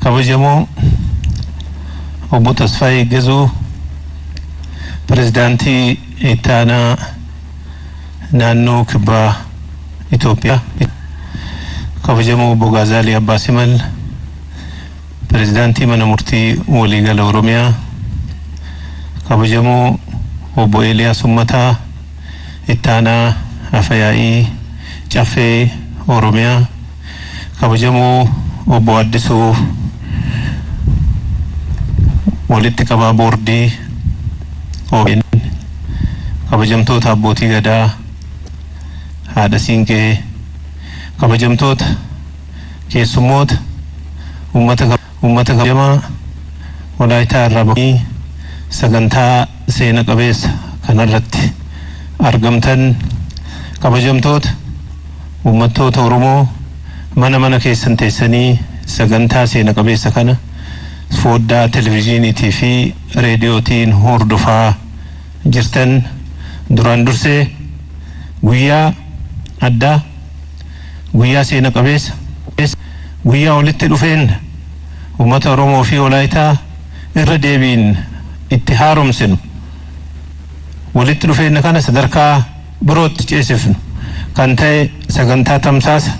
Kabajamoo Obbo Tasfaayee Gazuu, Pirezidaantii Ittaanaa Naannoo Kibbaa Itoophiyaa, Kabajamoo Obbo Gaazaalii Abbaa Simal, Pirezidaantii Mana Murtii Waliigala Oromiyaa, Kabajamoo Obbo Eeliyaas Ummataa, Ittaanaa Afayaa'ii Caffee Oromiyaa, Kabajamoo Obbo Addisuu Walitti Qabaa Boordii OBN, Kabajamtoota Abbootii Gadaa, Haadha Siinqee, Kabajamtoota keessummoota, uummata uummata kabajamaa Walaayitaa irraa bahanii sagantaa seena qabeessa kanarratti argamtan, kabajamtoota uummattoota Oromoo mana mana keessan teessanii sagantaa seena qabeessa kana foddaa televizyiiniitii fi reediyootiin hordofaa jirtan, duraan dursee guyyaa addaa, guyyaa seena qabeessa, guyyaa walitti dhufeen uummata Oromoo fi Walaayitaa irra deebiin itti haaromsinu, walitti dhufeenya kana sadarkaa birootti ceesifnu kan ta'e sagantaa tamsaasa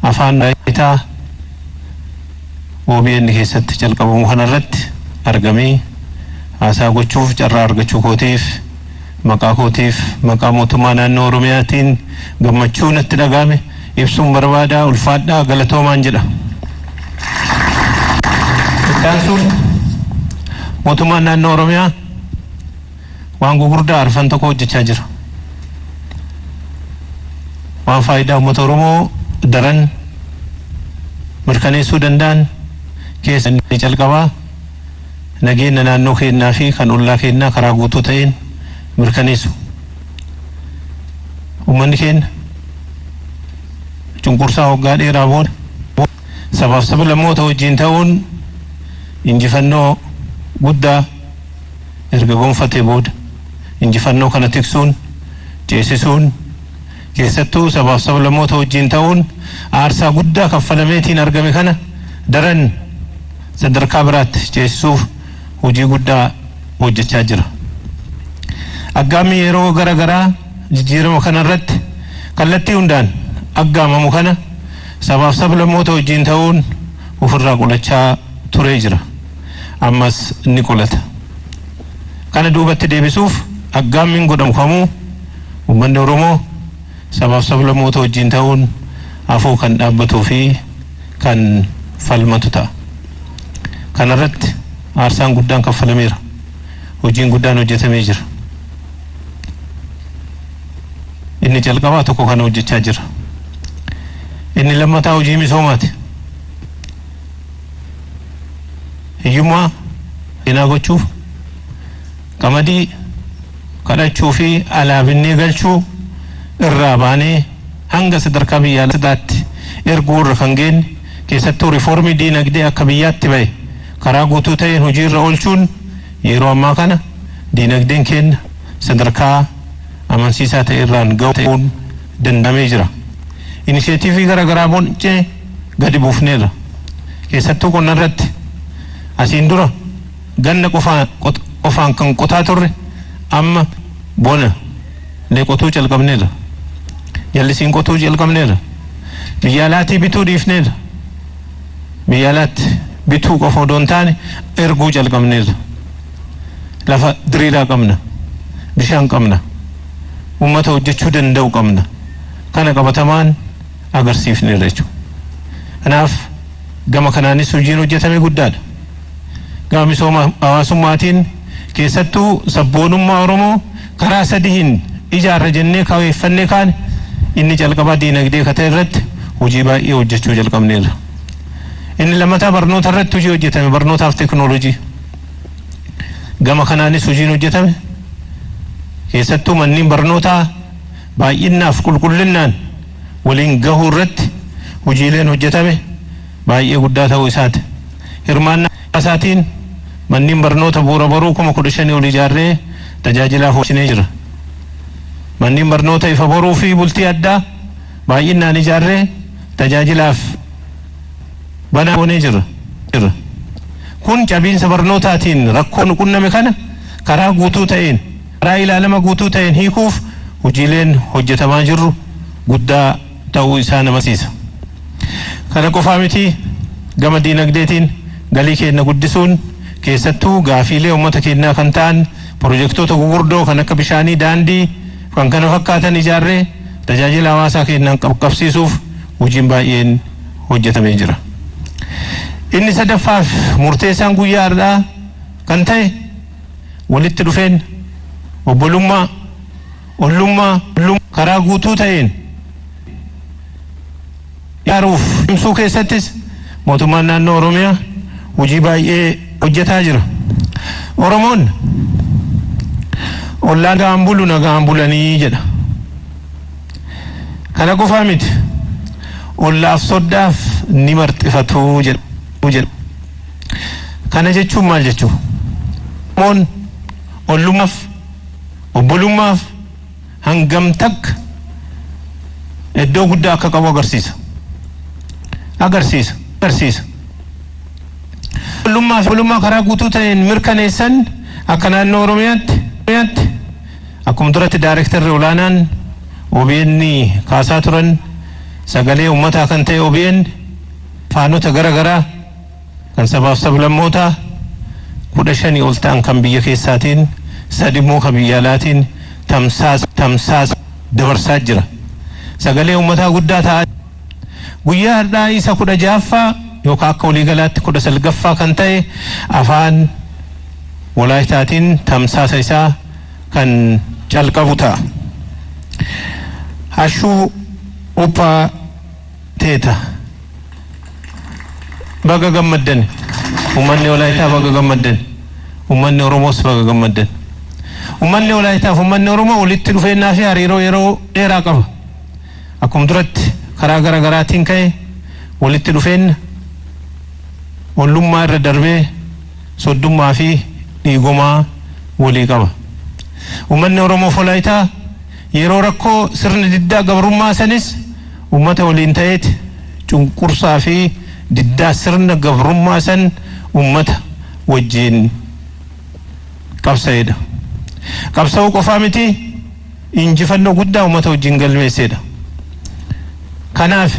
afaan Walaayitaa OBN keessatti jalqabamu kanarratti argamee haasaa gochuuf carraa argachuu kootiif maqaa kootiif maqaa mootummaa naannoo Oromiyaatiin gammachuu natti dhaga'ame ibsuun barbaadaa. Ulfaadhaa, galatoomaan jedha. Itti mootummaan naannoo Oromiyaa waan gugurdaa arfan tokko hojjechaa jira. Waan faayidaa uummata Oromoo daran mirkaneessuu danda'an keessa inni calqabaa nageenya naannoo keenyaa fi kan ollaa keenyaa karaa guutuu ta'een mirkaneessu. Uummanni keenya cunqursaa waggaa dheeraa booda sabaaf sablammoota wajjin ta'uun injifannoo guddaa erga gonfatee booda, injifannoo kana tiksuun, ceesisuun, keessattuu sabaaf sablammoota wajjin ta'uun aarsaa guddaa kaffalameetiin argame kana daran sadarkaa biraatti ceesisuuf hojii guddaa hojjechaa jira. Aggaammi yeroo gara garaa jijjiirama kana irratti kallattii hundaan aggaamamu kana sabaaf sablammoota wajjin ta'uun ofirraa qolachaa turee jira. Ammas ni qolata. Kana duubatti deebisuuf aggaammiin godhamu kamuu uummanni Oromoo sabaaf sablammoota wajjin ta'uun afoo kan dhaabbatuu fi kan falmatu ta'a. Kanarratti aarsaan guddaan kaffalameera. Hojiin guddaan hojjetamee jira. Inni jalqabaa tokko kana hojjechaa jira. Inni lammataa hojii misoomaati. Hiyyummaa seenaa gochuuf qamadii kadhachuu fi alaabinnee galchuu irraa baanee hanga sadarkaa biyyaatti erguu irra kan geenye, keessattuu riifoormii diinagdee akka biyyaatti bahe karaa guutuu ta'een hojiirra oolchuun yeroo ammaa kana diinagdeen keenya sadarkaa amansiisaa ta'e irraan ga'uun danda'amee jira. Inisheetiivii garaa garaa boncee gadi buufneerra. Keessattuu qonna irratti asiin dura ganna qofaan kan qotaa turre amma bona illee qotuu calqabneerra. Jallisiin qotuu jalqabneerra. Biyya alaatii bituu dhiifneerra. Biyya alaatti bituu qofa odoo hin taane erguu calqabneerra. Lafa diriiraa qabna. Bishaan qabna. Uummata hojjechuu danda'u qabna. Kana qabatamaan agarsiifneerra jechuudha. Kanaaf gama kanaanis hojiin hojjetame guddaadha. Gama misooma hawaasummaatiin keessattuu sabboonummaa Oromoo karaa sadiin ijaarra jennee kaweeffannee kaane, inni jalqabaa diinagdee ka ta'e irratti hojii baay'ee hojjechuu jalqabneerra. Inni lammataa barnoota irratti hojii hojjetame, barnootaaf teekinooloojii. Gama kanaanis hojiin hojjetame keessattuu manneen barnootaa baay'innaaf qulqullinnaan waliin gahuu irratti hojiileen hojjetame baay'ee guddaa ta'uu isaati. Hirmaannaa isaatiin manneen barnoota bu'uura boruu 15,000 ol ijaarree tajaajilaaf oolchinee jira. Manneen barnoota ifa boruu fi bultii addaa baay'inaan ijaarree tajaajilaaf banaa goonee jirra. Kun cabiinsa barnootaatiin rakkoo nu qunname kana karaa guutuu ta'een, karaa ilaalama guutuu ta'een hiikuuf hojiileen hojjetamaa jirru guddaa ta'uu isaa namasiisa. Kana qofaa miti, gama diinagdeetiin galii keenya guddisuun, keessattuu gaafiilee uummata keenyaa kan ta'an pirojektoota gugurdoo kan akka bishaanii, daandii kan kana fakkaatan ijaarree tajaajila hawaasaa keenyaan qaqqabsiisuuf hojiin baay'een hojjetamee jira. Inni sadaffaaf murteessaan guyyaa har'aa kan ta'e walitti dhufeen obbolummaa, ollummaa karaa guutuu ta'een ijaaruuf cimsuu keessattis mootummaan naannoo Oromiyaa hojii baay'ee hojjetaa jira. Oromoon ollaan nagaan bulu nagaan bulanii jedha. Kana qofaa miti, ollaaf soddaaf ni marxifatuu jedha. Kana jechuun maal jechuu? Oromoon ollummaaf, obbolummaaf hangam takka iddoo guddaa akka qabu agarsiisa. Agarsiisa. Ollummaa fi ollummaa karaa guutuu ta'een mirkaneessan akka naannoo Oromiyaatti akkuma duratti daayirektarri olaanaan OBN kaasaa turan, sagalee uummataa kan ta'e OBN faanota gara garaa kan sabaaf sablammootaa 15 ol ta'an kan biyya keessaatiin, 3 immoo kan biyya alaatiin tamsaasa dabarsaa jira. Sagalee uummataa guddaa ta'a. Guyyaa har'aa isa 16ffaa yookaan akka waliigalaatti 19ffaa kan ta'e afaan Walaayitaatiin tamsaasa isaa kan calqabu ta'a. Hashuu uphaa teeta. Baga gammaddan. Uummanni Walaayitaa baga gammaddan. Uummanni Oromoos baga gammaddan. Uummanni Walaayitaa fi uummanni Oromoo walitti dhufeennaa fi hariiroo yeroo dheeraa qaba. Akkuma duratti karaa gara garaatiin ka'e, walitti dhufeenna ollummaa irra darbee soddummaa fi dhiigumaa walii qaba. Uummanni Oromoo fi Walaayitaa yeroo rakkoo sirni diddaa gabrummaa sanis uummata waliin ta'eeti cunqursaa fi diddaa sirna gabrummaa san uummata wajjin qabsa'edha. Qabsa'uu qofaa miti, injifannoo guddaa uummata wajjin galmeessedha. Kanaaf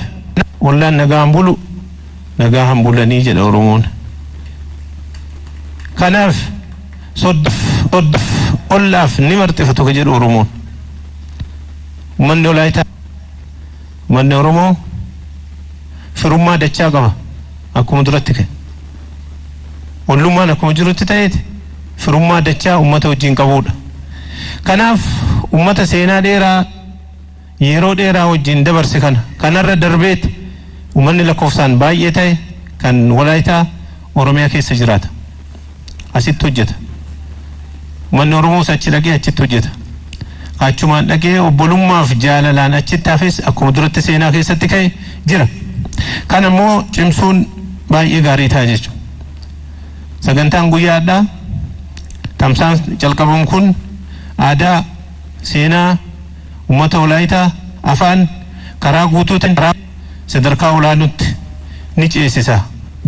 ollaan nagaan bulu nagaan bulanii jedha Oromoon. Kanaaf soddaaf ollaaf ni marxifatu ka jedhu Oromoon. Uummanni Walaayitaa, uummanni Oromoo firummaa dachaa qaba akkuma duratti ka'e. Ollummaan akkuma jirutti ta'eeti firummaa dachaa uummata wajjin qabudha. Kanaaf uummata seenaa dheeraa yeroo dheeraa wajjin dabarse kana kanarra darbeeti uummanni lakkoofsaan baay'ee ta'e kan Walaayitaa Oromiyaa keessa jiraata. Asitti hojjeta. Uummanni Oromoos achi dhaqee achitti hojjeta. Achumaan dhaqee obbolummaaf jaalalaan achitti hafes akkuma duratti seenaa keessatti ka'e jira. Kan ammoo cimsuun baay'ee gaarii ta'a jechuudha. Sagantaan guyyaa har'aa tamsaan calqabamu kun aadaa, seenaa uummata Walaayitaa, afaan karaa guutuu ta'e sadarkaa olaanutti ni ceesisa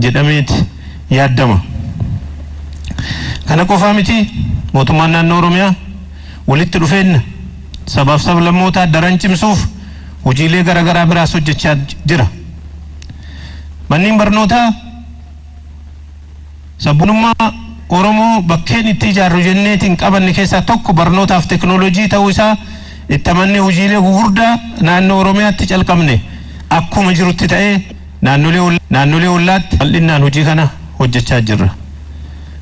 jedhameeti yaaddama. Kana qofaa miti, mootummaan naannoo Oromiyaa walitti dhufeenya sabaaf sablammootaa daran cimsuuf hojiilee garaagaraa biraas hojjechaa jira. Manneen barnootaa sabboonummaa Oromoo bakkeen itti ijaarru jenneetiin qabanne keessaa tokko barnootaaf teknoolojii ta'uu isaa itti amannee hojiilee gugurdaa naannoo Oromiyaatti calqabne akkuma jirutti ta'ee, naannolee ollaatti bal'inaan hojii kana hojjechaa jirra.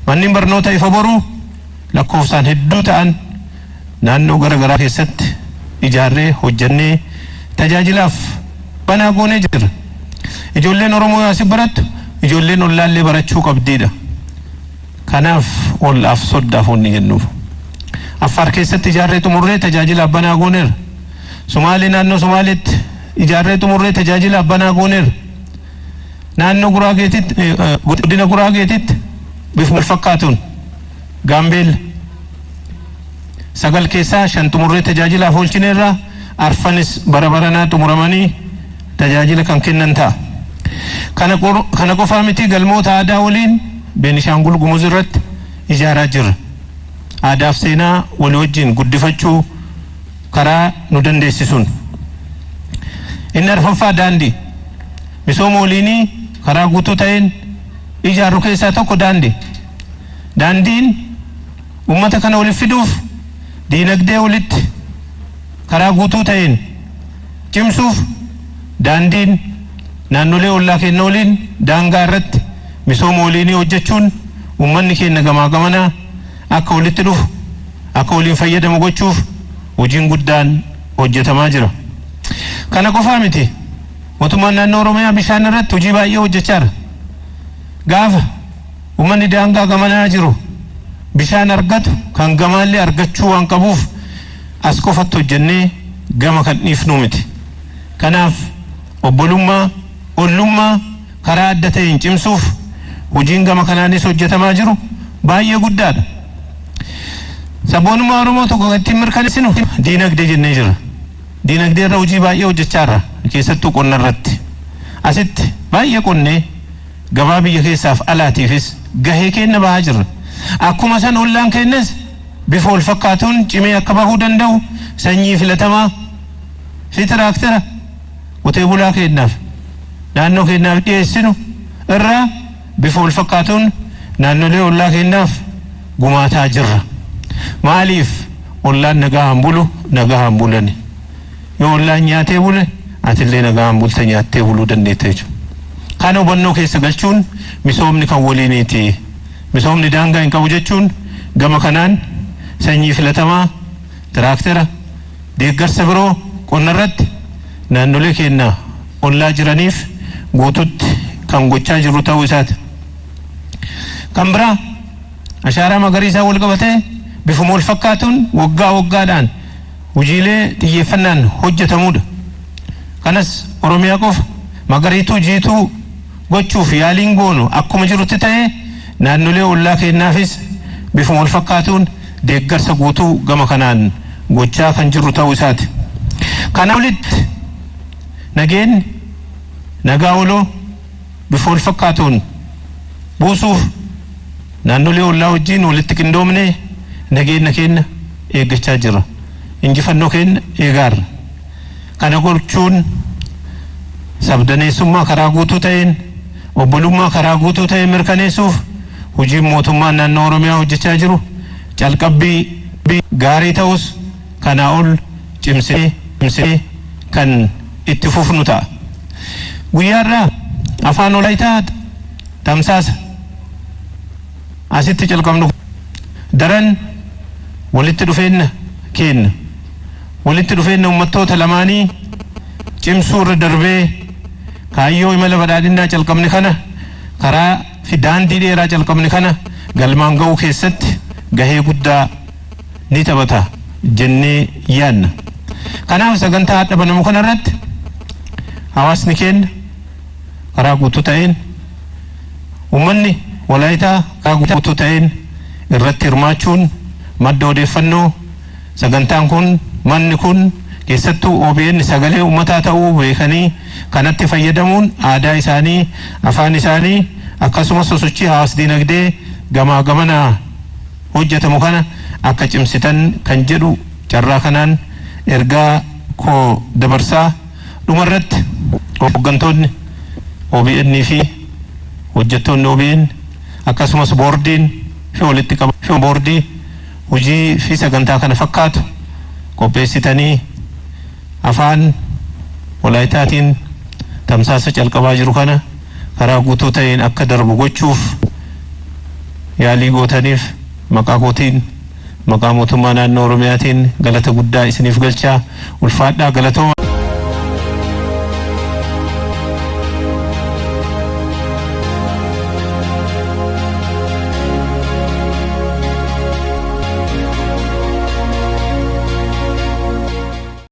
Manneen barnoota Ifa Boruu lakkoofsaan hedduu ta'an naannoo gara garaa keessatti ijaarree hojjennee tajaajilaaf banaa goonee jirra. Ijoolleen Oromoo asii barattu ijoolleen ollaallee barachuu qabdiidha. Kanaaf ollaaf soddaaf wanni jennuuf. Affaar keessatti ijaarree xumurree tajaajilaaf banaa gooneerra. Somaalee, naannoo Somaaleetti ijaarree xumurree tajaajilaaf banaa gooneerra. Naannoo Guraageetitti, godina Guraageetitti bifuma wal fakkaatuun Gaambeella 9 keessaa 5 xumurree tajaajilaaf oolchineerra, arfanis bara baranaa xumuramanii tajaajila kan kennan ta'a. Kana qofaa miti, galmoota aadaa waliin Beenishaangul Gumuz irratti ijaaraa jirra. Aadaaf seenaa walii wajjin guddifachuu karaa nu dandeessisuun. Inni arfaffaa daandii. Misooma waliinii karaa guutuu ta'een ijaarru keessaa tokko daandii. Daandiin uummata kana walitti fiduuf, diinagdee walitti karaa guutuu ta'een cimsuuf, daandiin naannolee ollaa keenya waliin daangaa irratti misooma waliinii hojjechuun uummanni keenya gamaa gamanaa akka walitti dhufu, akka waliin fayyadamu gochuuf hojiin guddaan hojjetamaa jira. Kana qofaa miti, mootummaan naannoo Oromiyaa bishaan irratti hojii baay'ee hojjechaa jira. Gaafa uummanni daangaa gamanaa jiru bishaan argatu, kan gamaallee argachuu waan qabuuf, as qofatti hojjennee gama kan dhiifnu miti. Kanaaf obbolummaa, ollummaa karaa adda ta'een cimsuuf hojiin gama kanaanis hojjetamaa jiru baay'ee guddaadha. Sabboonummaa Oromoo tokko kan ittiin mirkaneessinu diinagdee jennee jira. Diinagdee irra hojii baay'ee hojjechaa jirra, keessattuu qonna irratti. Asitti baay'ee qonnee gabaa biyya keessaaf alaatiifis gahee keenya bahaa jirra. Akkuma san ollaan keenyas bifa wal fakkaatuun cimee akka bahuu danda'u sanyii filatamaa fi tiraaktera qotee bulaa keenyaaf, naannoo keenyaaf dhiyeessinu irraa bifa wal fakkaatuun naannolee ollaa keenyaaf gumaataa jirra. Maaliif? Ollaan nagaa bulu, nagaa bulani. Yoo ollaan nyaatee bule, atillee nagaan bulte, nyaattee buluu dandeetta jechuudha. Kana hubannoo keessa galchuun misoomni kan waliiniiti. Misoomni daangaa hin qabu jechuun gama kanaan sanyii filatamaa, tiraaktera, deeggarsa biroo qonna irratti naannolee keenya ollaa jiraniif guututti kan gochaa jiru ta'uu isaati. Kan biraa ashaaraa magariisaa wal qabatee bifuma wal fakkaatuun waggaa waggaadhaan hojiilee xiyyeeffannaan hojjetamudha. Kanas Oromiyaa qofa magariituu jiituu gochuuf yaaliin goonu akkuma jirutti ta'ee, naannolee ollaa keenyaafis bifuma wal fakkaatuun deeggarsa guutuu gama kanaan gochaa kan jirru ta'uu isaati. Kana olitti nageenyi nagaa oloo bifa wal fakkaatuun buusuuf naannolee ollaa wajjin walitti qindoomnee nageenya keenya eeggachaa jirra. Injifannoo keenya eegaarra. Kana gochuun sabdaneessummaa karaa guutuu ta'een, obbolummaa karaa guutuu ta'een mirkaneessuuf hojiin mootummaan naannoo Oromiyaa hojjechaa jiru calqabbii gaarii ta'us, kanaa ol cimsee kan itti fufnu ta'a. Guyyaarraa afaan Walaayitaa tamsaasa asitti calqabnu daran walitti dhufeenya keenya, walitti dhufeenya uummattoota lamaanii cimsuu irra darbee, kaayyoo imala badhaadhinaa calqabne kana, karaa fi daandii dheeraa calqabne kana galmaan ga'uu keessatti gahee guddaa ni taphata jennee yaadna. Kanaaf sagantaa hadha banamu kana irratti hawaasni keenya karaa guutuu ta'een, uummanni Walaayitaa karaa guutuu ta'een irratti hirmaachuun madda odeeffannoo sagantaan kun, manni kun, keessattuu OBN sagalee uummataa ta'uu beekanii kanatti fayyadamuun aadaa isaanii, afaan isaanii, akkasumas sosochii hawaas dinagdee gamaa gamanaa hojjetamu kana akka cimsitan kan jedhu carraa kanaan ergaa koo dabarsaa, dhumarratti hooggantoonni OBN fi hojjettoonni OBN, akkasumas boordiin fi walitti qaba boordii hojii fi sagantaa kana fakkaatu qopheessitanii afaan Walaayitaatiin tamsaasa calqabaa jiru kana karaa guutuu ta'een akka darbu gochuuf yaalii gootaniif maqaa kootiin, maqaa mootummaa naannoo Oromiyaatiin galata guddaa isiniif galchaa. Ulfaadhaa, galatooma.